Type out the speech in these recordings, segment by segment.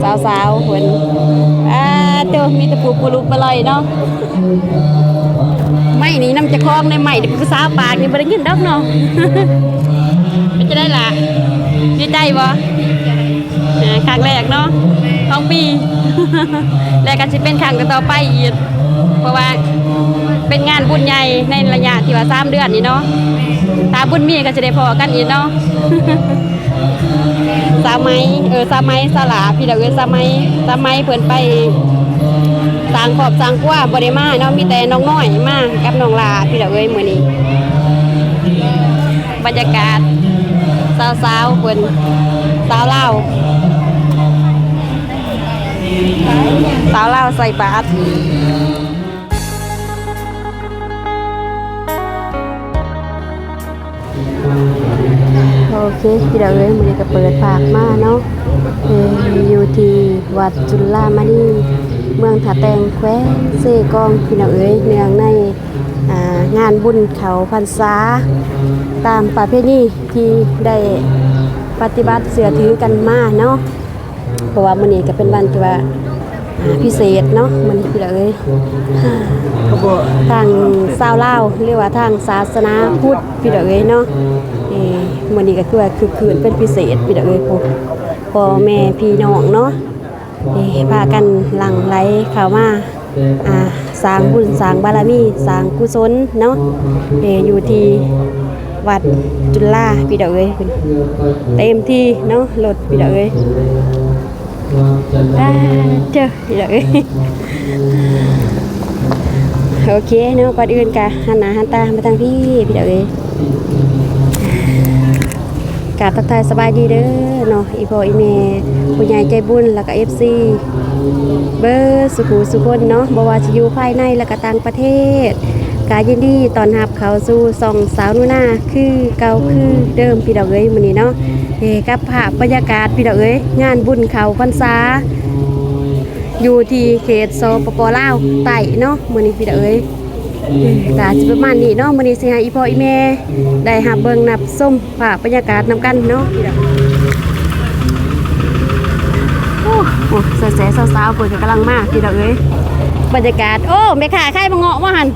ສາວໆເພິ່ນ ອາ ໂຕ ມີແຕ່ຜູ້ປຸລຸປະລ່ອຍເນາະ. ໄມ້ນີ້ນຳເຈົ້າຂອງໄດ້ ໄມ້ຜູ້ສາວປາກນີ້ບໍ່ໄດ້ຍິນດອກເນາະ. ເປັນຈັ່ງໃດລະ? ດີໃຈບໍ່? ເອີ ຄັ້ງແລກເນາະ ຂອງປີ ແລະກໍຊິເປັນຄັ້ງຕໍ່ໆໄປອີກ ເພາະວ່າເປັນງານບຸນໃຫຍ່ໃນໄລຍະທີ່ວ່າສາມເດືອນນີ້ເນາະ. ຖ້າບຸນມີກໍຊິໄດ້ພໍ້ກັນອີກເນາະ. ສາວໄໝ ເອີ ສາວໄໝ ສາວຫຼ້າ ພີ່ນ້ອງເອີຍ ສາວໄໝ ສາວໄໝເພິ່ນໄປສ້າງຄອບສ້າງຄົວ ບໍ່ໄດ້ມາເນາະ ມີແຕ່ນ້ອງນ້ອຍມາກັບນ້ອງຫຼ້າ ພີ່ນ້ອງເອີຍ ມື້ນີ້. ບັນຍາກາດສາວໆເພິ່ນ ສາວລາວ ສາວລາວໃສ່ບາດ. ໂອເຄ ພີ່ນ້ອງເອີຍ ມື້ນີ້ກໍເປີດພາບມາເນາະ ເອີ ຢູ່ທີ່ວັດຈຸລາມະນີ ເມືອງທ່າແຕ່ງ ແຂວງເຊກອງ ພີ່ນ້ອງເອີຍ ເນື່ອງໃນ ອ່າ ງານບຸນເຂົ້າພັນສາ ຕາມປະເພນີທີ່ໄດ້ປະຕິບັດເຊື່ອຖືກັນມາເນາະ. ເພາະວ່າມື້ນີ້ກໍເປັນວັນທີ່ວ່າ ອ່າ ພິເສດເນາະ ມື້ນີ້ພີ່ນ້ອງເອີຍ ທາງຊາວລາວ ຫຼືວ່າທາງສາສະໜາພຸດ ພີ່ນ້ອງເອີຍເນາະ. ເອີ ມື້ນີ້ກໍຄືວ່າຄຶກຄື້ນເປັນພິເສດ ພີ່ນ້ອງເອີຍ ພໍ່ແມ່ພີ່ນ້ອງເນາະ ເອີ ພາກັນຫຼັ່ງໄຫຼເຂົ້າມາ ອ່າ ສ້າງບຸນສ້າງບາລະມີ ສ້າງກຸສົນເນາະ ເອີ ຢູ່ທີ່ວັດຈຸລາ ພີ່ນ້ອງເອີຍ ເຕັມທີ່ເນາະ ລົດ ພີ່ນ້ອງເອີຍ ອາ ເຈີ ພີ່ນ້ອງເອີຍ. ໂອເຄເນາະ ກ່ອນອື່ນກະຫັນໜ້າຫັນຕາມາທາງພີ້ ພີ່ນ້ອງເອີຍ. ກາບທັກທາຍສະບາຍດີເດີເນາະ ອີ່ພໍ່ອີ່ແມ່ ຜູ້ໃຫຍ່ໃຈບຸນ ແລ້ວກະເອັຟຊີ ເບີດສູ່ຜູ້ສູ່ຄົນເນາະ ບໍ່ວ່າຊິຢູ່ພາຍໃນ ແລ້ວກະຕ່າງປະເທດ ກະຍິນດີຕ້ອນຮັບເຂົ້າສູ່ຊ່ອງສາວໜູນາຄືເກົ່າຄືເດີມ ພີ່ນ້ອງເອີຍ ມື້ນີ້ເນາະ. ເອີ ກັບພາບບັນຍາກາດ ພີ່ນ້ອງເອີຍ ງານບຸນເຂົ້າພັນສາ ຢູ່ທີ່ເຂດ ສປປ ລາວໃຕ້ເນາະ ມື້ນີ້ ພີ່ນ້ອງເອີຍ. ກະຊິປະມານນີ້ເນາະ ມື້ນີ້ຊິໃຫ້ອີ່ພໍ່ອີ່ແມ່ໄດ້ຮັບເບິ່ງຮັບຊົມພາບບັນຍາກາດນຳກັນເນາະ. ໂອ້ ໂອ້ ແຊໆ ສາວໆເພິ່ນກໍກຳລັງມາ ພີ່ນ້ອງເອີຍ ບັນຍາກາດ. ໂອ້ ແມ່ຄ້າຂາຍໝາກເງາະວ່າຫັ້ນ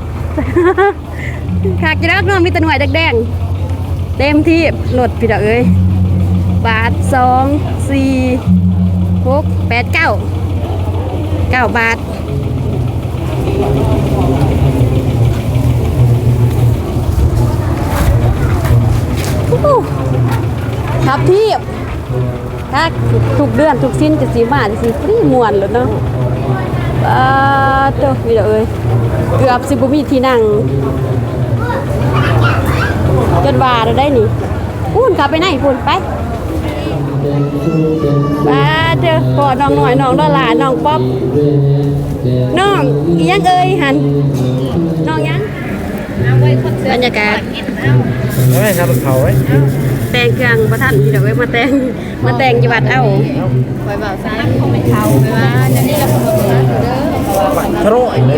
ຄັກຢູ່ດອກເນາະ ມີແຕ່ໜ່ວຍແດງໆ ເຕັມທີ່ລົດ ພີ່ນ້ອງເອີຍ. ບາດ ສອງ ສີ່ ຫົກ ແປດ ເກົ້າ ເກົ້າບາດ. ໂອ້ ຄັບທີບ ຄັກ ທຸກເດືອນທຸກສິ້ນຈະຊິມາ ຈະຊິຟຣີມ່ວນໂລດເນາະ. ປາດໂທ້ ພີ່ນ້ອງເອີຍ ເກືອບຊິບໍ່ມີທີ່ນັ່ງ ຈົນວ່າແລ້ວໄດ໋ນີ້. ພຸ້ນ ເຂົ້າໄປໃນພຸ້ນ ໄປ. ປາດເດີ ພໍ່ນ້ອງນ້ອຍ ນ້ອງດອລລາ ນ້ອງປັອບ ນ້ອງອີ່ຫຍັງເອີຍຫັ້ນ ນ້ອງຫຍັງ? ບັນຍາກາດ ເອີຍ ເອົາເຂົ້າເອີຍ ແຕ່ງເຄື່ອງບໍ່ທັນ ພີ່ນ້ອງເອີຍ ມາແຕ່ງ ມາແຕ່ງຢູ່ວັດເອົາ. ຂ້ອຍເວົ້າຊະ ມັນຄົງເປັນເຂົາ ຂ້ອຍວ່າແນວນີ້ລະຄົງເປັນເຂົາເດີ ເພາະວ່າທະໂລະອີກເດ້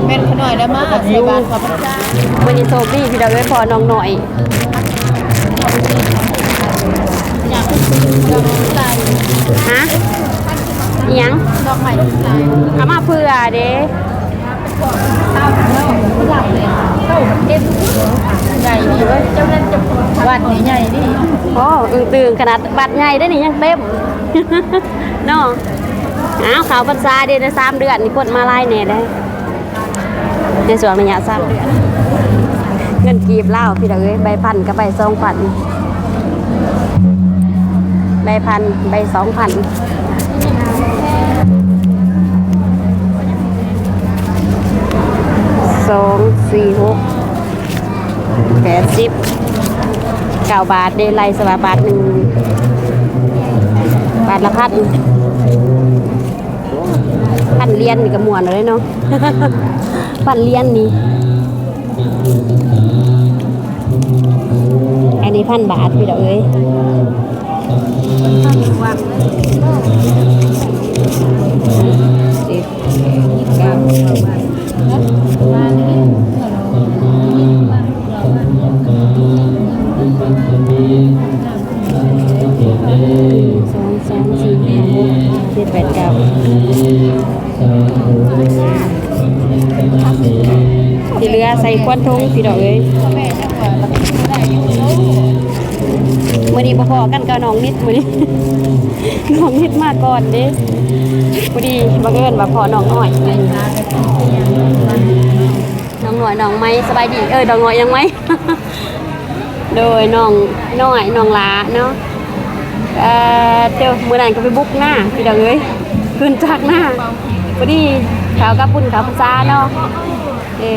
ແມ່ນຂະນ້ອຍໄດ້ມາໃສ່ບາດເຂົ້າພັນສາ. ມື້ນີ້ໂຊກດີພີ່ນ້ອງເອີຍ ພໍ່ນ້ອງນ້ອຍ ຮະ ອີ່ຫຍັງ? ດອກໄມ້ ເອົາມາເພື່ອເດ້. ໃຫຍ່ດີເວີຍ ວັດນີ້ໃຫຍ່ດີ. ໂອ້ ອຶ້ງຕຶງຂະໜາດ ວັດໃຫຍ່ເດ້ນີ້ ຍັງເຕັມເນາະ. ອ້າວ ເຂົ້າພັນສາເດ້ ໄດ້ສາມເດືອນນີ້ ຄົນມາຫຼາຍແດ່ເດ້ ໃນຊ່ວງໄລຍະສາມເດືອນ. ເງິນກີບລາວ ພີ່ນ້ອງເອີຍ ໃບພັນກັບໃບສອງພັນ ໃບພັນ ໃບສອງພັນ. ສອງ ສີ່ ຫົກ ແປດສິບ ເກົ້າບາດເດ້ ໄລ່ຊະວ່າບາດໜຶ່ງ ບາດລະພັນ. ພັນຫຼຽນນີ້ກໍມ່ວນແລ້ວເນາະ ພັນຫຼຽນນີ້. ອັນນີ້ພັນບາດ ພີ່ນ້ອງເອີຍ. ສອງ ສອງ ສີ່ ຫ້າ ຫົກ ແປດເກົ້າ ທີ່ເຫຼືອໃສ່ຄວນຖົງ ພີ່ນ້ອງເອີຍ. ມື້ນີ້ບໍ່ພໍ້ກັນກັບນ້ອງນິດ ມື້ນີ້ ນ້ອງນິດມາກ່ອນເດ້. ພໍດີບັງເອີນວ່າພໍ້ນ້ອງນ້ອຍ ນ້ອງນ້ອຍນ້ອງໃໝ່. ສະບາຍດີ ເອີ ນ້ອງນ້ອຍນ້ອງໃໝ່ ໂດຍ ນ້ອງນ້ອຍນ້ອງຫຼ້າເນາະ. ເອີ ເຈົ້າ ມື້ນັ້ນກໍໄປບຸກນາ ພີ່ນ້ອງເອີຍ ຂຶ້ນຈາກນາ ພໍດີເຂົ້າກັບບຸນເຂົ້າພັນສາເນາະ. ເອີ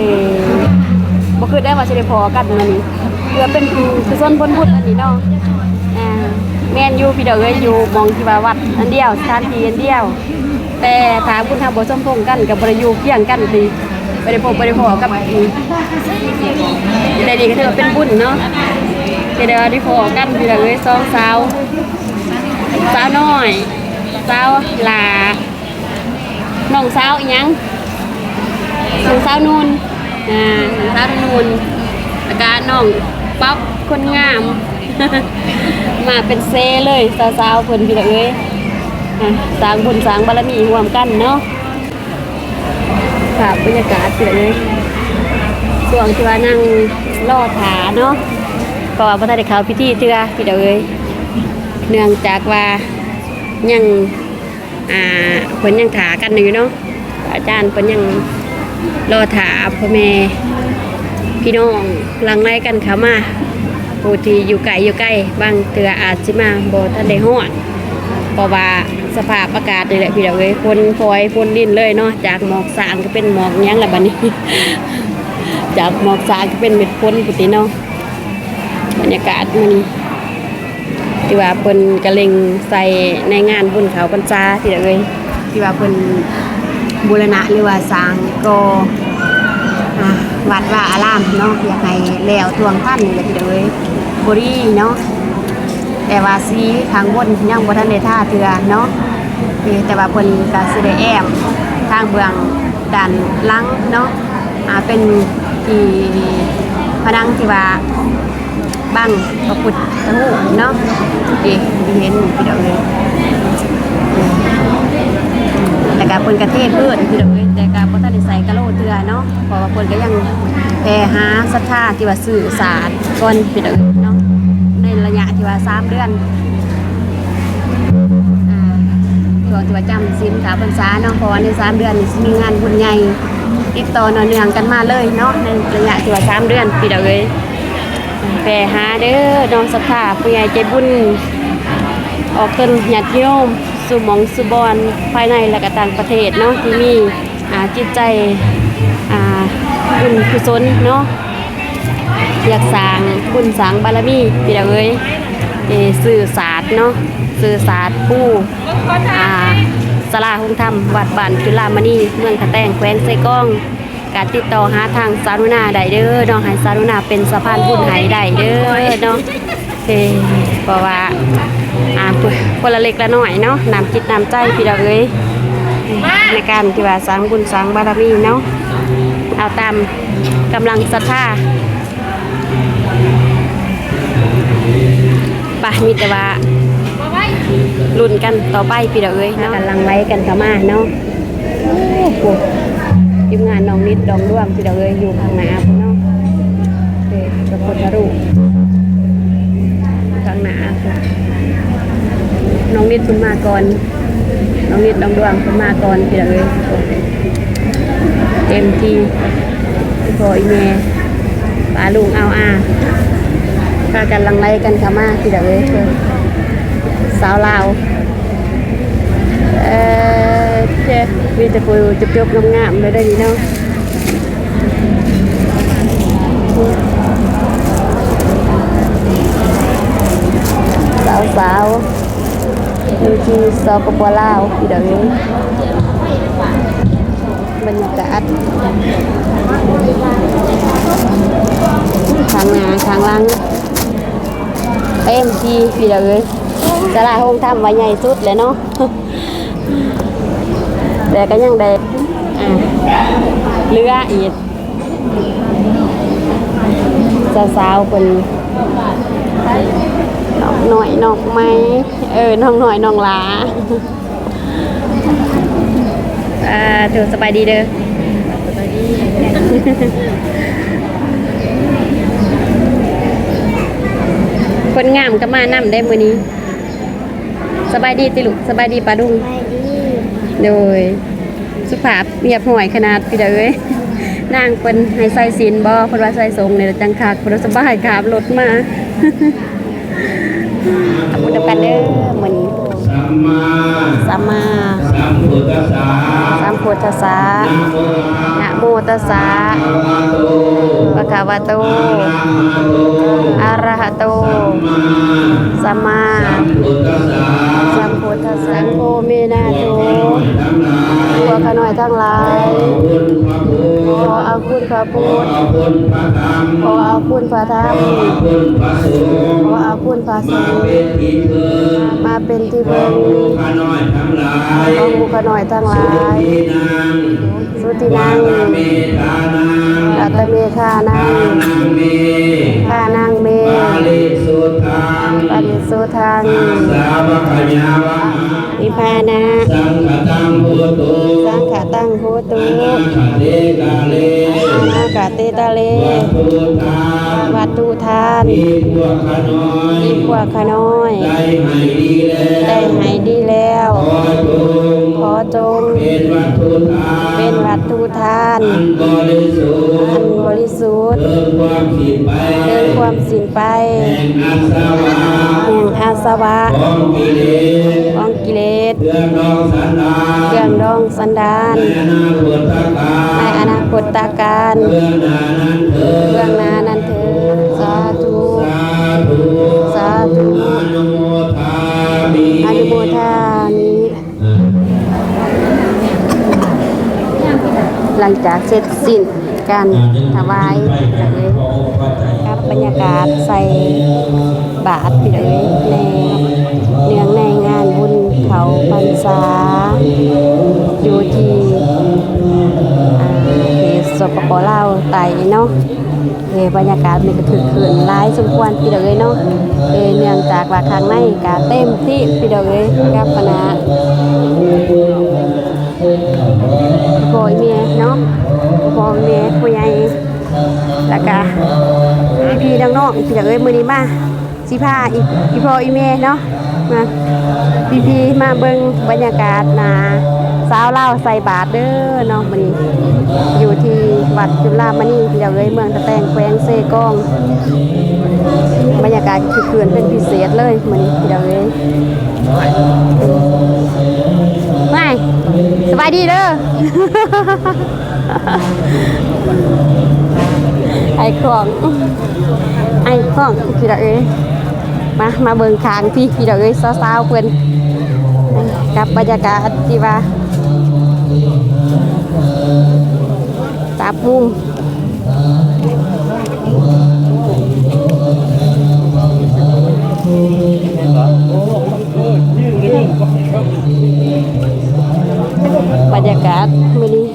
ບໍ່ຄິດໄດ້ວ່າຊິໄດ້ພໍ້ກັນມື້ນີ້ ເພື່ອເປັນກຸສົນຜົນບຸນອັນນີ້ເນາະ. ອ່າ ແມ່ນຢູ່ ພີ່ນ້ອງເອີຍ ຢູ່ໝ່ອງທີ່ວ່າວັດອັນດຽວ ສະຖານທີ່ອັນດຽວ ແຕ່ຖ້າບຸນເຮົາບໍ່ສົມພົງກັນ ກໍບໍ່ໄດ້ຢູ່ຄຽງກັນຕິ ບໍ່ໄດ້ພົບບໍ່ໄດ້ພໍ້ກັນ. ແຕ່ນີ້ກໍຖືວ່າເປັນບຸນເນາະ ທີ່ໄດ້ວ່າໄດ້ພໍ້ກັນ ພີ່ນ້ອງເອີຍ ສອງສາວ ສາວນ້ອຍ ສາວຫຼ້າ ນ້ອງສາວອີ່ຫຍັງ ນ້ອງສາວນູນ ອ່າ ນ້ອງສາວນູນ ແລ້ວກະນ້ອງປັອບຄົນງາມ ມາເປັນເຊເລີຍ ສາວໆເພິ່ນ ພີ່ນ້ອງເອີຍ. ອ່າ ສ້າງບຸນສ້າງບາລະມີຮ່ວມກັນເນາະ. ພາບບັນຍາກາດ ພີ່ນ້ອງເອີຍ ຊ່ວງທີ່ວ່ານັ່ງລໍຖ້າເນາະ ເພາະວ່າບໍ່ທັນໄດ້ເຂົ້າພິທີເທື່ອ ພີ່ນ້ອງເອີຍ ເນື່ອງຈາກວ່າຍັງ ອ່າ ເພິ່ນຍັງຖ້າກັນຢູ່ເນາະ ອາຈານເພິ່ນຍັງລໍຖ້າພໍ່ແມ່ພີ່ນ້ອງຫຼັ່ງໄຫຼກັນເຂົ້າມາ. ຜູ້ທີ່ຢູ່ໃກ້ຢູ່ໄກ ບາງເທື່ອອາດຊິມາບໍ່ທັນໄດ້ຮອດ ເພາະວ່າສະພາບອາກາດນີ້ແຫຼະ ພີ່ນ້ອງເອີຍ ຝົນຝອຍຝົນລິນເລີຍເນາະ. ຈາກໝອກສາງກໍເປັນໝອກຫຍັງລະບັດນີ້ ຈາກໝອກສາງກໍເປັນເມັດຝົນພຸ້ນຕິເນາະ. ບັນຍາກາດມື້ນີ້ ທີ່ວ່າເພິ່ນກະເລັ່ງໃສ່ໃນງານບຸນເຂົ້າພັນສາ ພີ່ນ້ອງເອີຍ ທີ່ວ່າເພິ່ນບູລະນະ ຫຼືວ່າສ້າງກໍ່ ອ່າ ວັດວາອາລາມເນາະ ຢາກໃຫ້ແລ້ວທ່ວງທັນນີ້ແຫຼະ ພີ່ນ້ອງເອີຍ ບໍ່ດີເນາະ. ແຕ່ວ່າສີຂ້າງບົນຍັງບໍ່ທັນໄດ້ທາເທື່ອເນາະ ເອີ ແຕ່ວ່າເພິ່ນກະຊິໄດ້ແອ້ມທາງເບື້ອງດ້ານຫຼັງເນາະ ອ່າ ເປັນທີ່ຜະໜັງທີ່ວ່າ ບັງພະພຸດທະຮູບເນາະ ເອີ ເຫັນພີ່ນ້ອງເອີຍ ແລ້ວກະເພິ່ນກະເທພື້ນ ພີ່ນ້ອງເອີຍ ແຕ່ກະບໍ່ທັນໄດ້ໃສ່ກະໂຫຼເທື່ອເນາະ ເພາະວ່າເພິ່ນກະຍັງແຜ່ຫາສັດທາທີ່ວ່າຊື່ສາດກ່ອນ ພີ່ນ້ອງເອີຍເນາະ ໃນໄລຍະທີ່ວ່າສາມເດືອນ ອ່າ ຊ່ວງທີ່ວ່າຈຳສິນເຂົ້າພັນສາເນາະ ເພາະວ່າໃນສາມເດືອນນີ້ຊິມີງານບຸນໃຫຍ່ ຕິດຕໍ່ຕໍ່ເນື່ອງກັນມາເລີຍເນາະ ໃນໄລຍະທີ່ວ່າສາມເດືອນ ພີ່ນ້ອງເອີຍ. ແຜ່ຫາເດີເນາະ ສັດທາຜູ້ໃຫຍ່ໃຈບຸນ ອອກຕົນຍາດໂຍມສູ່ໝ່ອງສູ່ບ່ອນ ພາຍໃນ ແລະກະຕ່າງປະເທດເນາະ ທີ່ມີ ອ່າ ຈິດໃຈ ອ່າ ບຸນກຸສົນເນາະ ຢາກສ້າງບຸນສ້າງບາລະມີ ພີ່ນ້ອງເອີຍ ເອີ ຊື່ສາດເນາະ ຊື່ສາດພູ ອ່າ ສາລາໂຮງທຳ ວັດບ້ານຈຸລາມະນີ ເມືອງທ່າແຕງ ແຂວງເຊກອງ. ກະຕິດຕໍ່ຫາທາງສາວໜູນາໄດ້ເດີເນາະ ໃຫ້ສາວໜູນາເປັນສະພານບຸນໃຫ້ໄດ້ເດີເນາະ ເອີ ເພາະວ່າ ອ່າ ຄົນລະເລັກລະນ້ອຍເນາະ ນ້ຳຈິດນ້ຳໃຈ ພີ່ນ້ອງເອີຍ ໃນການທີ່ວ່າສ້າງບຸນສ້າງບາລະມີເນາະ ເອົາຕາມກຳລັງສັດທາ. ປະ ມີແຕ່ວ່າລຸ້ນກັນຕໍ່ໄປ ພີ່ນ້ອງເອີຍເນາະ ກຳລັງໄຫຼກັນເຂົ້າມາເນາະ. ໂອ້ໂຫ ທີມງານນ້ອງນິດດອງດວງ ພີ່ນ້ອງເອີຍ ຢູ່ຂ້າງໜ້າພຸ້ນເນາະ ເອີ ພະພຸດທະຮູບຂ້າງໜ້າ ນ້ອງນິດເພິ່ນມາກ່ອນ ນ້ອງນິດດອງດວງເພິ່ນມາກ່ອນ ພີ່ນ້ອງເອີຍ ເຕັມທີ່ ອີ່ພໍ່ອີ່ແມ່ ປ້າລຸງອາວອາ ພາກັນຫຼັ່ງໄຫຼກັນເຂົ້າມາ ພີ່ນ້ອງເອີຍ ສາວລາວ ເອີ ເຈ້ ມີແຕ່ຜູ້ຈົບໆງາມໆເລີຍເດ້ນີ້ເນາະ ສາວໆ ຢູ່ທີ່ ສປປ ລາວ ພີ່ນ້ອງເອີຍ ບັນຍາກາດ ຂ້າງໜ້າຂ້າງຫຼັງ ເຕັມທີ່ ພີ່ນ້ອງເອີຍ ສາລາໂຮງທຳວ່າໃຫຍ່ສຸດແຫຼະເນາະ ແຕ່ກໍຍັງໄດ້ ອ່າ ເຫຼືອອີກ ສາວໆເພິ່ນ ນ້ອງນ້ອຍນ້ອງໃໝ່ ເອີ ນ້ອງນ້ອຍນ້ອງຫຼ້າ. ສາທຸ ສະບາຍດີເດີ. ສະບາຍດີ. ຄົນງາມກໍມານຳໄດ້ມື້ນີ້. ສະບາຍດີຕິລູກ. ສະບາຍດີປ້າລຸງ. ສະບາຍດີ. ໂດຍ ສຸພາບຮຽບຮ້ອຍຂະໜາດພີ່ນ້ອງເອີຍ. ນາງເພິ່ນໃຫ້ໃສ່ສິນບໍ່? ເພິ່ນວ່າໃສ່ສົງນີ້ລະຈັ່ງຄັກ. ເພິ່ນວ່າສະບາຍ ຂັບລົດມາ. ທຳບຸນນຳກັນເດີມື້ນີ້. ສຳມາ ສຳມາ ສຳພຸດທັດສະ ສຳພຸດທັດສະ ນະໂມຕັດສະ ນະໂມຕັດສະ ພະຄະວະໂຕ ພະຄະວະໂຕ ອະຣະຫະໂຕ ອະຣະຫະໂຕ ສຳມາ ສຳມາ ສຳພຸດທັດສະ ສຳພຸດທັດສະ ໂຄເມນາໂທ ພວກຂ້ານ້ອຍທັງຫຼາຍ ຂໍອາຄຸນພະພຸດ ຂໍອາຄຸນພະພຸດ ຂໍອາຄຸນພະທຳ ຂໍອາຄຸນພະທຳ ຂໍອາຄຸນພະສົງ ຂໍອາຄຸນພະສົງ ມາເປັນທີ່ເພິ່ງ ມາເປັນທີ່ເພິ່ງ ຂອງໝູ່ຂ້ານ້ອຍທັງຫຼາຍ ຂອງໝູ່ຂ້ານ້ອຍທັງຫຼາຍ ສຸທິນັງ ສຸທິນັງ ວັດຕະເມທານັງ ວັດຕະເມທານັງ ທານັງເມ ທານັງເມ ປະລິສຸດທັງ ປະລິສຸດທັງ ອາສາວະຂະຍາວະ ນິບພານະ ສັງຄະຕັງໂຫຕຸ ສັງຄະຕັງໂຫຕຸ ອະນາຄະເຕກາເລ ອະນາຄະເຕກາເລ ວັດຖຸທານ ວັດຖຸທານ ທີ່ພວກຂ້ານ້ອຍ ທີ່ພວກຂ້ານ້ອຍ ໄດ້ໃຫ້ດີແລ້ວ ໄດ້ໃຫ້ດີແລ້ວ ຂໍຈົ່ງ ຂໍຈົ່ງ ເປັນວັດຖຸທານ ເປັນວັດຖຸທານ ອັນບໍລິສຸດ ອັນບໍລິສຸດ ເຖິງຄວາມສິ້ນໄປ ເຖິງຄວາມສິ້ນໄປ ແຫ່ງອາສະວະ ແຫ່ງອາສະວະ ຂອງກິເລດ ຂອງກິເລດ ເຄື່ອງດອງສັນດານ ເຄື່ອງດອງສັນດານ ໃນອະນາຄົດຕະການ ໃນອະນາຄົດຕະການ ເບື້ອງໜ້ານັ້ນເທີ້ນ ເບື້ອງໜ້ານັ້ນເທີ້ນ ສາທຸ ສາທຸ ສາທຸ ອະນຸໂມທາມິ ອະນຸໂມທາມິ. ຫຼັງຈາກເສັດສິ້ນການຖວາຍ ກັບບັນຍາກາດໃສ່ບາດ ພີ່ນ້ອງເອີຍ ໃນ ເນື່ອງໃນງານບຸນເຂົ້າພັນສາ ຢູ່ທີ່ ອ່າ ເຂດ ສປປ ລາວໃຕ້ເນາະ. ເອີ ບັນຍາກາດນີ້ກໍຄຶກຄື້ນຫຼາຍສົມຄວນ ພີ່ນ້ອງເອີຍເນາະ. ເອີ ເນື່ອງຈາກວ່າຂ້າງໃນກໍເຕັມທີ່ ພີ່ນ້ອງເອີຍ ກັບຄະນະພໍ່ແມ່ເນາະ ພໍ່ແມ່ຜູ້ໃຫຍ່ ແລ້ວກະພີ່ໆນ້ອງໆ ພີ່ນ້ອງເອີຍ ມື້ນີ້ມາ ຊິພາອີ່ ອີ່ພໍ່ອີ່ແມ່ເນາະ ມາ ພີ່ໆ ມາເບິ່ງບັນຍາກາດໜ້າສາວລາວໃສ່ບາດເດີເນາະ. ມື້ນີ້ຢູ່ທີ່ວັດຈຸລາມະນີ ພີ່ນ້ອງເອີຍ ເມືອງຕະແຕງ ແຂວງເຊກອງ. ບັນຍາກາດຄຶກຄື້ນເປັນພິເສດເລີຍມື້ນີ້ ພີ່ນ້ອງເອີຍ. ໄປ ສະບາຍດີເດີ. ໄອ້ຂອງ ໄອ້ຂອງ ພີ່ນ້ອງເອີຍ ມາ ມາເບິ່ງຂ້າງພີ້ ພີ່ນ້ອງເອີຍ ສາວໆເພິ່ນ ກັບບັນຍາກາດທີ່ວ່າ ຕາບມຸງ ບັນຍາກາດມື້ນີ້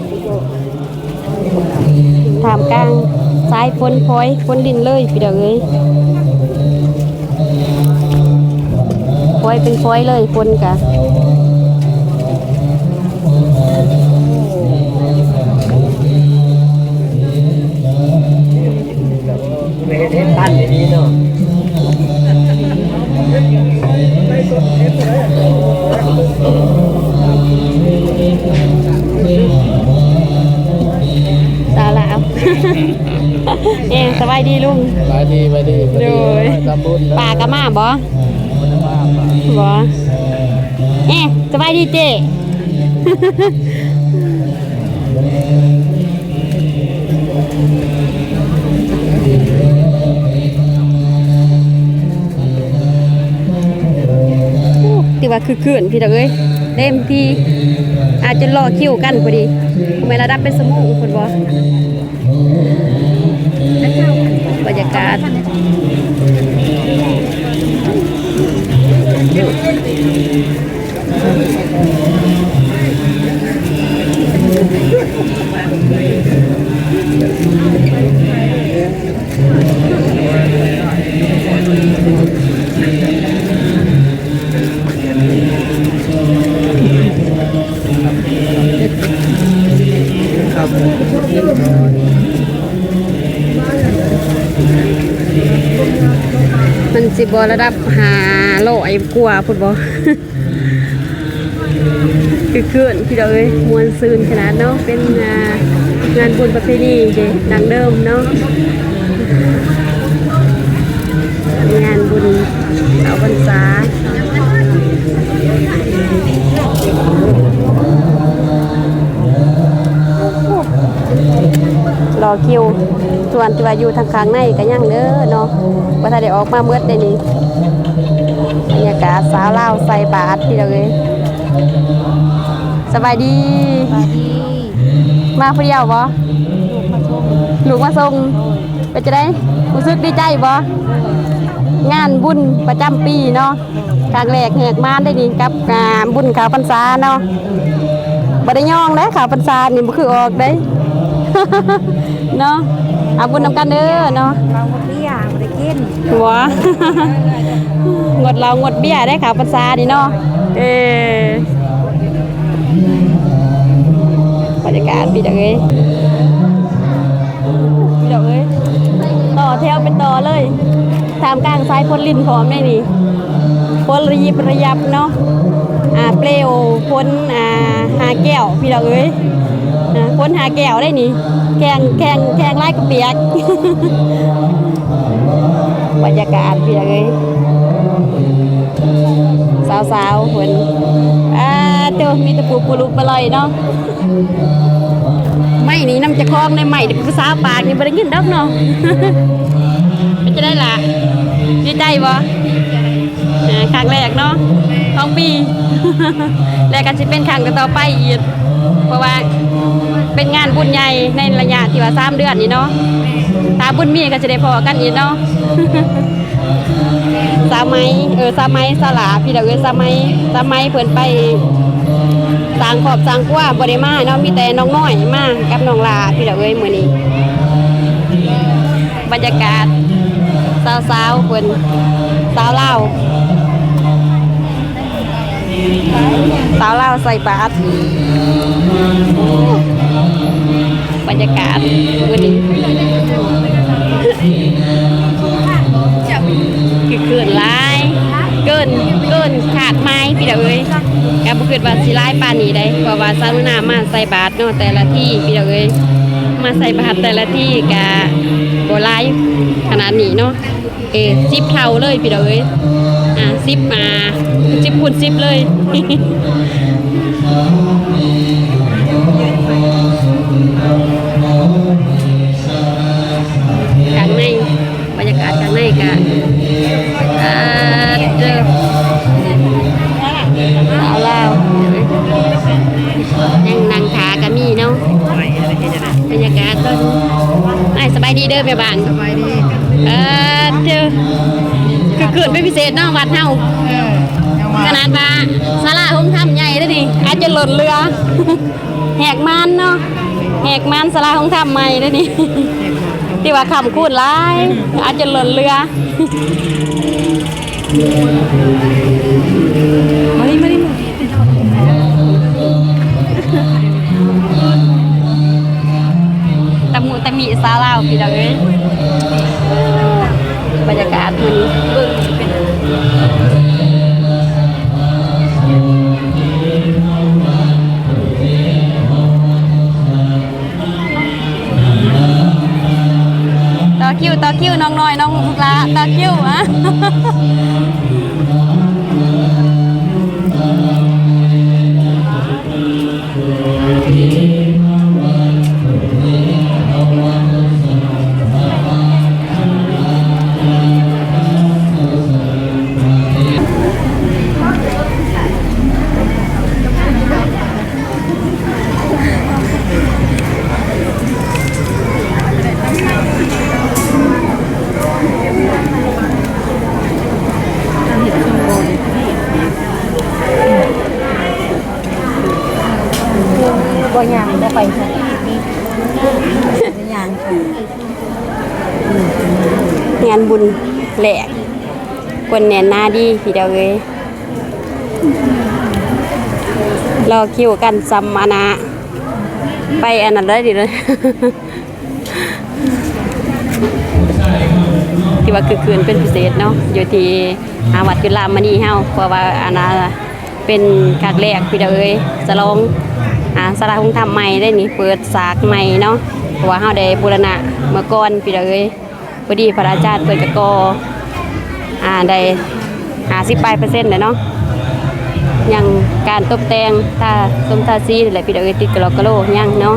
ທ່າມກາງສາຍຝົນ ພອຍຝົນລິນເລີຍ ພີ່ນ້ອງເອີຍ ພອຍເປັນພອຍເລີຍ ຝົນກະ ເຮັດ ເຮັດບ້ານດີໆເນາະ ສາວລາວ. ເອີ ສະບາຍດີລຸງ. ສະບາຍດີ ສະບາຍດີ. ໂດຍ ມາທຳບຸນເດີ. ປ້າກໍມາບໍ່? ບໍ່. ເອີ ສະບາຍດີເຈ້. ຖືວ່າຄຶກຄື້ນ ພີ່ນ້ອງເອີຍ ເຕັມທີ່ ອາດຈະລໍຄິວກັນພໍດີ ແມ່ນລະດັບເປັນຊົ່ວໂມງພຸ້ນບໍ່? ບັນຍາກາດ ເ ມັນຊິບໍ່ລະດັບຫ້າຮ້ອຍກວ່າພຸ້ນບໍ່? ຄຶກຄື້ນພີ່ນ້ອງເອີຍ ມ່ວນຊື່ນຂະໜາດເນາະ ເປັນ ອ່າ ງານບຸນປະເພນີເດ້ ດັ້ງເດີມເນາະ ງານບຸນເຂົ້າພັນສາ. ລໍຄິວ ສ່ວນທີ່ວ່າຢູ່ທາງຂ້າງໃນກໍຍັງເດີເນາະ ບໍ່ທັນໄດ້ອອກມາໝົດເດ້ນີ້. ບັນຍາກາດສາວລາວໃສ່ບາດພີ່ນ້ອງເອີຍ. ສະບາຍດີ. ສະບາຍດີ. ມາຜູ້ດຽວບໍ່? ລູກມາສົ່ງ. ລູກມາສົ່ງ. ໂດຍ. ເປັນຈັ່ງໃດ? ຮູ້ສຶກດີໃຈບໍ່? ໂດຍ. ງານບຸນປະຈຳປີເນາະ. ຄັ້ງແລກແຫກມານໄດ້ນີ້ ກັບ ອ່າ ບຸນເຂົ້າພັນສາເນາະ. ບໍ່ໄດ້ຍ່ອງເດ້ ເຂົ້າພັນສານີ້ ບໍ່ຄືອອກເດ້ເນາະ. ເອົາບຸນນຳກັນເດີເນາະ. ເຫຼົ້າໝົດເບຍ ບໍ່ໄດ້ກິນ. ບໍ່ ງົດເຫຼົ້າງົດເບຍໄດ້ເຂົ້າພັນສານີ້ເນາະ. ເອີ ບັນຍາກາດພີ່ນ້ອງເອີຍ. ພີ່ນ້ອງເອີຍ ຕໍ່ແຖວເປັນຕໍ່ເລີຍ ທ່າມກາງສາຍຝົນລິນພ້ອມໄດ໋ນີ້ ຝົນລະຍິບລະຍັບເນາະ. ອ່າ ເປລວຝົນ ອ່າ ຫາແກ້ວພີ່ນ້ອງເອີຍ ຝົນຫາແກ້ວໄດ໋ນີ້ ແຂ່ງ ແຂ່ງ ແຂ່ງຫຼາຍກໍປຽກ. ບັນຍາກາດພີ່ນ້ອງເອີຍ ສາວໆເພິ່ນ ອ່າ ໂຕ ມີແຕ່ຜູ້ປຸລຸປະລອຍເນາະ. ໄມ້ນີ້ນຳເຈົ້າຂອງໄດ້ ໄມ້ນີ້ຜູ້ສາວປາກນີ້ບໍ່ໄດ້ຍິນດອກເນາະ. ເປັນຈັ່ງໃດລະ ດີໃຈບໍ່? ເອີ ຄັ້ງແລກເນາະຂອງປີ ແລະກໍຊິເປັນຄັ້ງຕໍ່ໆໄປອີກ ເພາະວ່າເປັນງານບຸນໃຫຍ່ໃນໄລຍະທີ່ວ່າສາມເດືອນນີ້ເນາະ. ຖ້າບຸນມີກໍຊິໄດ້ພໍ້ກັນອີກເນາະ. ສາວໄໝ ເອີ ສາວໄໝ ສາວຫຼ້າ ພີ່ນ້ອງເອີຍ ສາວໄໝ ສາວໄໝເພິ່ນໄປສ້າງຄອບສ້າງຄົວ ບໍ່ໄດ້ມາເນາະ ມີແຕ່ນ້ອງນ້ອຍມາກັບນ້ອງຫຼ້າ ພີ່ນ້ອງເອີຍ ມື້ນີ້. ບັນຍາກາດສາວໆເພິ່ນ ສາວລາວ ສາວລາວໃສ່ບາດ. ບັນຍາກາດມື້ນີ້ ຄຶກຄື້ນຫຼາຍ ເກີນ ເກີນຄາດໝາຍພີ່ນ້ອງເອີຍ. ກໍບໍ່ຄິດວ່າຊິຫຼາຍປານນີ້ໄດ໋ ເພາະວ່າສາວໜູນາມາໃສ່ບາດເນາະ ແຕ່ລະທີພີ່ນ້ອງເອີຍ ມາໃສ່ບາດແຕ່ລະທີກໍບໍ່ຫຼາຍຂະໜາດນີ້ເນາະ. ເອີ ສິບເທົ່າເລີຍພີ່ນ້ອງເອີຍ ອ່າ ສິບ ອ່າ ສິບຄູນສິບເລີຍ. ຂ້າງໃນ ບັນຍາກາດຂ້າງໃນກະ ອ່າ ເດີ ສາວລາວ ຍັງນັ່ງຖ້າກະມີເນາະ. ບັນຍາກາດຕອນ ອ້າຍ ສະບາຍດີເດີແມ່ບ້ານ. ສະບາຍດີ. ເອີ ເດີ ຄຶກຄື້ນເປັນພິເສດເນາະ ວັດເຮົາ. ເອີ ຂະໜາດວ່າສາລາໂຮງທຳໃຫຍ່ເດ້ນີ້ ອາດຈະລົ້ນເຫຼືອ. ແຫກມານເນາະ ແຫກມານສາລາໂຮງທຳໃໝ່ເດ້ນີ້ ທີ່ວ່າຄ້ຳຄູນຫຼາຍ ອາດຈະລົ້ນເຫຼືອ. ມານີ້ ມານີ້ ມາ ຕະມຸຕະມິສາວລາວພີ່ນ້ອງເອີຍ. ບັນຍາກາດມື້ນີ້ເບິ່ງ ຕໍ່ຄິວ ຕໍ່ຄິວ ນ້ອງນ້ອຍ ນ້ອງລູກຫຼ້າ ຕໍ່ຄິວ ອະ. ບໍ່ຍ່າງ ບໍ່ໄປ ຍ່າງ ງານບຸນແລກ ຄົນແໜ້ນໜາດີພີ່ນ້ອງເອີຍ. ລໍຄິວກັນສ່ຳອັນນະ ໄປອັນນັ້ນໄດ້ດີເລີຍ ທີ່ວ່າຄຶກຄື້ນເປັນພິເສດເນາະ ຢູ່ທີ່ ອ່າ ວັດຈຸລາມະນີເຮົາ ເພາະວ່າອັນນ່າ ເປັນຄາກແລກພີ່ນ້ອງເອີຍ ສະຫຼອງ ອ່າ ສາລາໂຮງທຳໃໝ່ໄດ້ນີ້ ເປີດສາກໃໝ່ເນາະ ເພາະວ່າເຮົາໄດ້ບູລະນະເມື່ອກ່ອນພີ່ນ້ອງເອີຍ. ພໍດີພະອາຈານເພິ່ນກະກໍ່ ອ່າ ໄດ້ຫ້າສິບປາຍເປີເຊັນແລ້ວເນາະ ຍັງການຕົບແຕ່ງ ທາສົມທາສີນີ້ແຫຼະພີ່ນ້ອງເອີຍ ຕິດກະຫຼອກກະໂຫຼຍັງເນາະ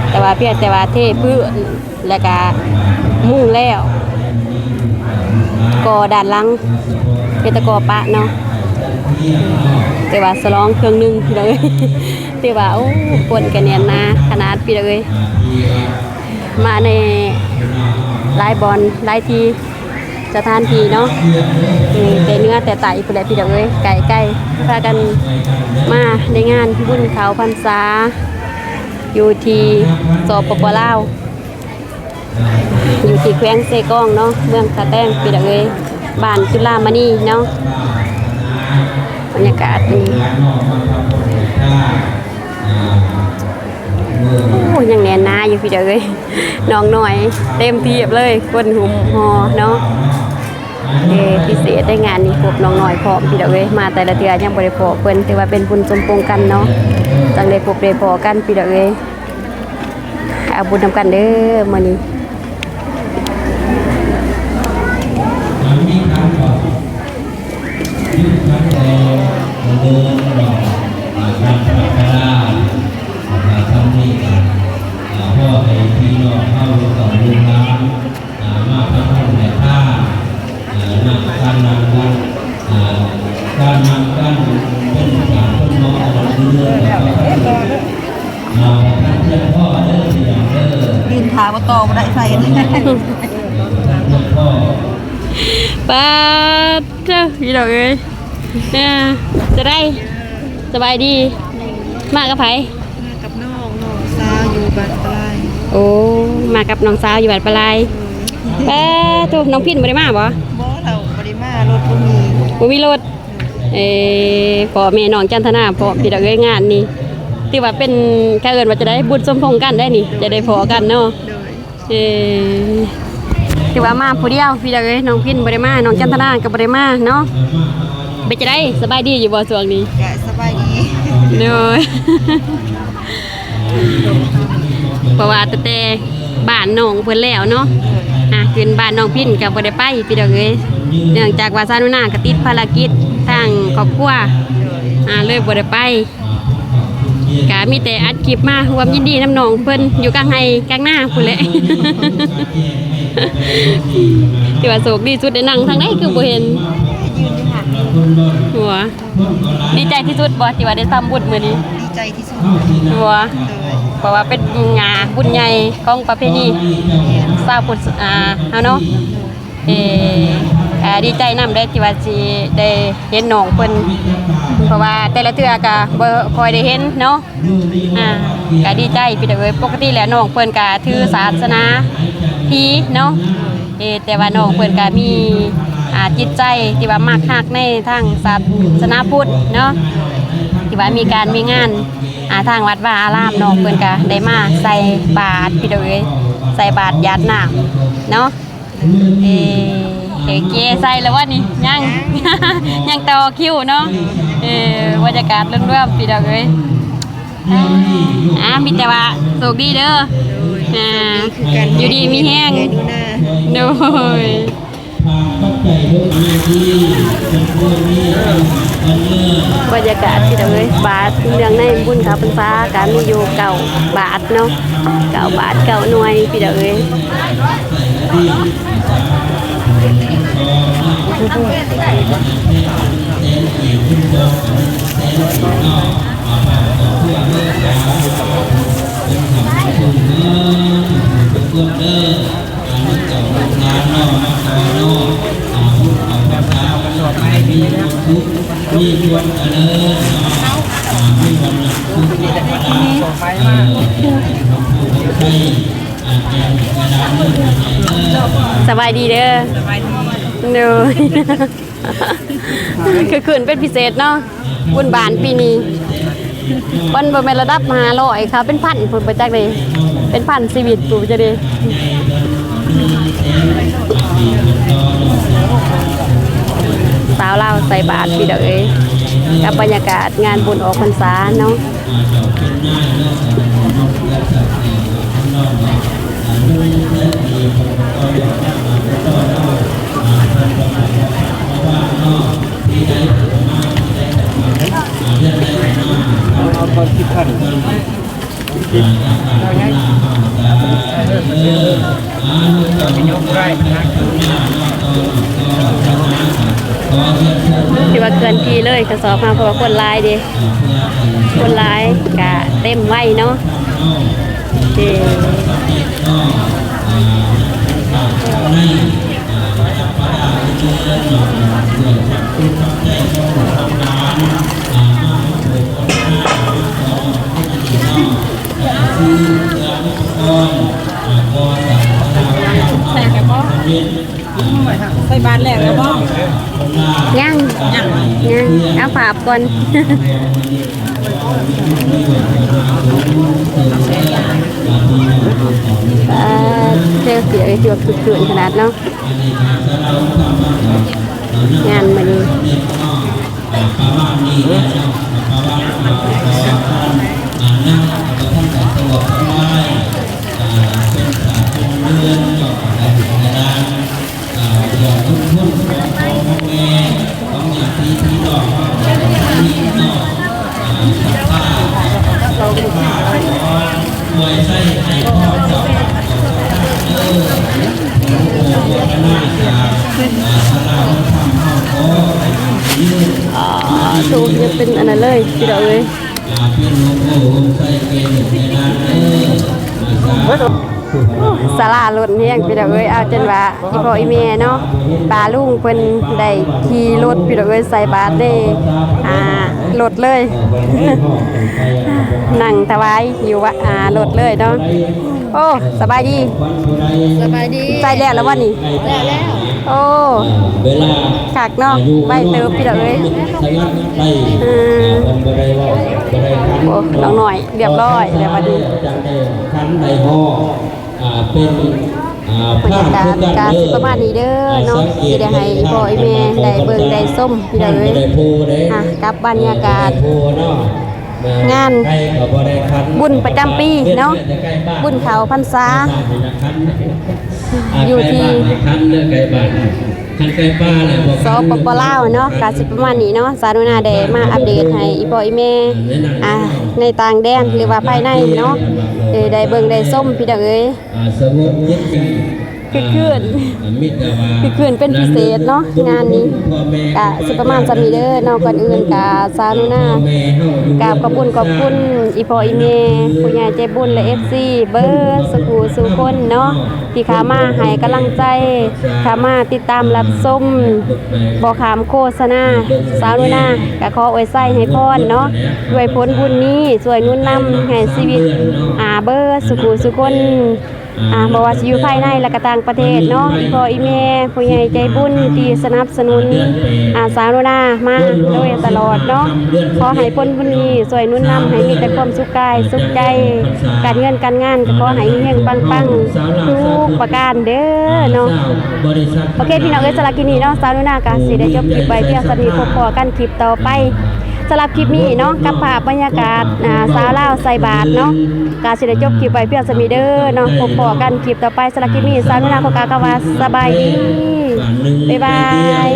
ແຕ່ວ່າພຽງແຕ່ວ່າເທພື້ນ ແລ້ວກະມຸງແລ້ວ ກໍ່ດ້ານຫຼັງ ເຮັດແຕ່ກໍ່ປະເນາະ ແຕ່ວ່າສະຫຼອງເຄິ່ງໜຶ່ງພີ່ນ້ອງເອີຍ ແຕ່ວ່າ ໂອ້ ຄົນກະແໜ້ນໜາຂະໜາດພີ່ນ້ອງເອີຍ. ມາໃນຫຼາຍບ່ອນຫຼາຍທີ່ ສະຖານທີ່ເນາະ ແຕ່ເໜືອແຕ່ໃຕ້ພຸ້ນແຫຼະພີ່ນ້ອງເອີຍ ໃກ້ໆ ພາກັນມາໃນງານບຸນເຂົ້າພັນສາ ຢູ່ທີ່ ສປປ ລາວ ຢູ່ທີ່ແຂວງເຊກອງເນາະ ເມືອງທ່າແຕງພີ່ນ້ອງເອີຍ ບ້ານຈຸລາມະນີເນາະ ບັນຍາກາດນີ້ ໂອ້ ຍັງແໜ້ນໜາຢູ່ພີ່ນ້ອງເອີຍ ນ້ອງນ້ອຍເຕັມທີ່ເລີຍ ຄົນຫຸ້ມຫໍ່ເນາະ ເອີ ພິເສດໃນງານນີ້ ພົບນ້ອງນ້ອຍພ້ອມພີ່ນ້ອງເອີຍ ມາແຕ່ລະເທື່ອຍັງບໍ່ໄດ້ພໍ້ເພິ່ນ ຖືວ່າເປັນບຸນສົມພົງກັນເນາະ ຈັ່ງໄດ້ພົບໄດ້ພໍ້ກັນພີ່ນ້ອງເອີຍ ເອົາບຸນນຳກັນເດີມື້ນີ້. ຢືນຖ້າບໍ່ຕໍ່ບໍ່ໄດ້ໃຜ ປາດ ເດີ ພີ່ນ້ອງເອີຍ ເອີ ຈະໄດ້ ສະບາຍດີ ມາກັບໃຜ? ມາກັບນ້ອງ ນ້ອງສາວຢູ່ບ້ານປະລາຍ. ໂອ້ ມາກັບນ້ອງສາວຢູ່ບ້ານປະລາຍ. ເອີ ປາໂທ້ ນ້ອງພິນບໍ່ໄດ້ມາບໍ່? ບໍ່ ລາວບໍ່ໄດ້ມາ ລົດບໍ່ມີ ບໍ່ມີລົດ. ເອີ ພໍ່ແມ່ນ້ອງຈັນທະນາພ້ອມ ພີ່ນ້ອງເອີຍ ງານນີ້ຖືວ່າເປັນ ເຂົາເອີ້ນວ່າຈະໄດ້ ບຸນສົມພົງກັນໄດ້ນີ້ ຈະໄດ້ພໍ້ກັນເນາະ. ໂດຍ. ເອີ ຖືວ່າມາຜູ້ດຽວພີ່ນ້ອງເອີຍ ນ້ອງພິນບໍ່ໄດ້ມາ ນ້ອງຈັນທະນາກໍບໍ່ໄດ້ມາເນາະ. ເປັນຈັ່ງໃດ ສະບາຍດີຢູ່ບໍ່ຊ່ວງນີ້? ກະສະບາຍດີ. ໂດຍ ເພາະວ່າຕັ້ງແຕ່ບ້ານນ້ອງເພິ່ນແລ້ວເນາະ ອ່າ ຂຶ້ນບ້ານນ້ອງພິນກໍບໍ່ໄດ້ໄປພີ່ນ້ອງເອີຍ ເນື່ອງຈາກວ່າສາວໜູນາກໍຕິດພາລະກິດທາງຄອບຄົວ ອ່າ ເລີຍບໍ່ໄດ້ໄປ. ກະມີແຕ່ອັດຄລິບມາຮ່ວມຍິນດີນຳນ້ອງເພິ່ນຢູ່ກາງໄຮ່ກາງນາພຸ້ນແຫຼະ. ຖືວ່າໂຊກດີສຸດໄດ້ ນັ່ງທາງໃດຄືບໍ່ເຫັນ ຫົວ. ດີໃຈທີ່ສຸດບໍ່ທີ່ວ່າໄດ້ທຳບຸນມື້ນີ້? ດີໃຈທີ່ສຸດ ຫົວ. ໂດຍ. ເພາະວ່າເປັນງານບຸນໃຫຍ່ຂອງປະເພນີຊາວພຸດ ອ່າ ເຮົາເນາະ. ເອີ ກະດີໃຈນຳເດ້ທີ່ວ່າຊິໄດ້ເຫັນນ້ອງເພິ່ນ ເພາະວ່າແຕ່ລະເທື່ອກະບໍ່ຄ່ອຍໄດ້ເຫັນເນາະ. ອ່າ ກະດີໃຈພີ່ນ້ອງເອີຍ ປົກກະຕິແລ້ວນ້ອງເພິ່ນກະຖືສາສະໜາພີເນາະ. ເອີ ແຕ່ວ່ານ້ອງເພິ່ນກະມີ ອ່າ ຈິດໃຈທີ່ວ່າມັກຮັກໃນທາງສາສະໜາພຸດເນາະ ທີ່ວ່າມີການມີງານ ອ່າ ທາງວັດວາອາລາມ ນ້ອງເພິ່ນກະໄດ້ມາໃສ່ບາດພີ່ນ້ອງເອີຍ ໃສ່ບາດຢາດນ້ຳເນາະ. ເອີ ໂອເຄ ໃສ່ແລ້ວວະນີ້? ຍັງ ຍັງຕໍ່ຄິວເນາະ. ເອີ ບັນຍາກາດລວມໆ ພີ່ນ້ອງເອີຍ ອ່າ ມີແຕ່ວ່າໂຊກດີເດີ ອ່າ ຢູ່ດີມີແຮງ ໂດຍ. ບັນຍາກາດພີ່ນ້ອງເອີຍ ບາດເນື່ອງໃນບຸນເຂົ້າພັນສາກະມີຢູ່ເກົ້າບາດເນາະ ເກົ້າບາດເກົ້າໜ່ວຍພີ່ນ້ອງເອີຍ. ສະບາຍດີເດີ ສະບາຍດີ ໂດຍ. ຄຶກຄື້ນເປັນພິເສດເນາະ ບຸນບ້ານປີນີ້. ມັນບໍ່ແມ່ນລະດັບຫ້າຮ້ອຍ ຄ່າເປັນພັນພຸ້ນ ບໍ່ຈັກເດ້ ເປັນພັນຊີວິດພຸ້ນ ບໍ່ຈັກເດ້. ສາວລາວໃສ່ບາດ ພີ່ນ້ອງເອີຍ ກັບບັນຍາກາດງານບຸນອອກພັນສາເນາະ. ເອົາກ່ອນສິບພັນ ຖືວ່າເຄື່ອນທີ່ເລີຍກະສອບເຮົາ ເພາະວ່າຄົນຫຼາຍເດ້ ຄົນຫຼາຍກະເຕັມໄວເນາະ. ເອີ ໃສ່ບາດແລ້ວແລ້ວບໍ່? ຍັງ ຍັງ ຍັງ ເອົາພາບກ່ອນ. ປາດ ແຖວສຽງຄືວ່າຄຶກຄື້ນຂະໜາດເນາະ ງານມື້ນີ້. ປະມານນີ້ແຫຼະເນາະ ປະມານ ອ່າ ນາງກໍບໍ່ທັນໄດ້ສະຫວັບສະບາຍ ອ່າ ເປັນສາດເປັນເດືອນເນາະ ໄດ້ເຮັດງານ ອ່າ ເພື່ອບຸນຂອງພໍ່ຂອງແມ່ ຂອງຍາດຕິພີ່ນ້ອງເຮົາ ໄດ້ມີເນາະ ອ່າ ສັດທາ ສາທຸ ຊ່ວຍໃຊ້ໃຫ້ພອນເຈົ້າ ເອີ ອາ ສາທຸ ຍັງເປັນອັນນັ້ນເລີຍ ພີ່ນ້ອງເອີຍ. ສາລາລົ້ນແຮງ ພີ່ນ້ອງເອີຍ ເອົາຈົນວ່າອີ່ພໍ່ອີ່ແມ່ເນາະ ປ້າລຸງເພິ່ນໄດ້ຂີ່ລົດ ພີ່ນ້ອງເອີຍ ໃສ່ບາດໃນ ອ່າ ລົດເລີຍ ນັ່ງຖວາຍຢູ່ ອ່າ ລົດເລີຍເນາະ. ໂອ້ ສະບາຍດີ ສະບາຍດີ ໃສ່ແລ້ວລະບໍ່ນີ້? ແລ້ວແລ້ວ ໂອ້ ຄັກເນາະ ໄວເຕີບພີ່ນ້ອງເອີຍ. ໂອ້ ນ້ອງນ້ອຍລຽບຮ້ອຍແລ້ວບັດນີ້. ອ່າ ເປັນ ອ່າ ບັນຍາກາດກະຊິປະມານນີ້ເດີເນາະ ຊິໄດ້ໃຫ້ອີ່ພໍ່ອີ່ແມ່ໄດ້ເບິ່ງໄດ້ຊົມພີ່ນ້ອງເອີຍ. ອ່າ ກັບບັນຍາກາດງານບຸນປະຈຳປີເນາະ ບຸນເຂົ້າພັນສາ ຢູ່ທີ່ ສປປ ລາວເນາະ ກະຊິປະມານນີ້ເນາະ. ສາວໜູນາໄດ້ມາອັບເດດໃຫ້ອີ່ພໍ່ອີ່ແມ່ ອ່າ ໃນຕ່າງແດນ ຫຼືວ່າພາຍໃນເນາະ ເອີ ໄດ້ເບິ່ງໄດ້ຊົມພີ່ນ້ອງເອີຍ. ຄຶກຄື້ນ ຄຶກຄື້ນເປັນພິເສດເນາະ ງານນີ້. ກະຊິປະມານສ່ຳນີ້ເດີເນາະ. ກ່ອນອື່ນກະສາວໜູນາກາບຂອບຄຸນຂອບຄຸນອີ່ພໍ່ອີ່ແມ່ ຜູ້ໃຫຍ່ໃຈບຸນ ແລະ ເອັຟຊີ ເບິດສູ່ຜູ້ສູ່ຄົນເນາະ ທີ່ເຂົ້າມາໃຫ້ກຳລັງໃຈ ເຂົ້າມາຕິດຕາມຮັບຊົມ ບໍ່ຂ້າມໂຄສະນາ. ສາວໜູນາກະຂໍອວຍໄຊໃຫ້ພອນເນາະ ດ້ວຍຜົນບຸນນີ້ ຊ່ວຍໜູນນຳໃຫ້ຊີວິດ ອ່າ ເບິດສູ່ຜູ້ສູ່ຄົນ ອ່າ ບໍ່ວ່າຊິຢູ່ພາຍໃນ ແລະກະຕ່າງປະເທດເນາະ ອີ່ພໍ່ອີ່ແມ່ ຜູ້ໃຫຍ່ໃຈບຸນທີ່ສະໜັບສະໜູນ ອ່າ ສາວໜູນາມາໂດຍຕະຫຼອດເນາະ. ຂໍໃຫ້ຜົນບຸນນີ້ຊ່ວຍໜູນນຳໃຫ້ມີແຕ່ຄວາມສຸກກາຍສຸກໃຈ ການເງິນການງານກໍຂໍໃຫ້ເຮັງໆປັງໆທຸກປະການເດີເນາະ. ໂອເຄ ພີ່ນ້ອງເອີຍ ສຳລັບຄລິບນີ້ເນາະ ສາວໜູນາກໍຊິໄດ້ຈົບຄລິບໄວ້ພຽງສ່ຳນີ້ ພົບພໍ້ກັນຄລິບຕໍ່ໄປ. ສຳລັບຄລິບນີ້ເນາະ ກັບພາບບັນຍາກາດ ອ່າ ສາວລາວໃສ່ບາດເນາະ ກະຊິໄດ້ຈົບຄລິບໄວ້ພຽງສ່ຳນີ້ເດີເນາະ. ພົບພໍ້ກັນຄລິບຕໍ່ໄປ. ສຳລັບຄລິບນີ້ ສາວໜູນາຂໍກ່າວຄຳວ່າສະບາຍດີ ບາຍບາຍ.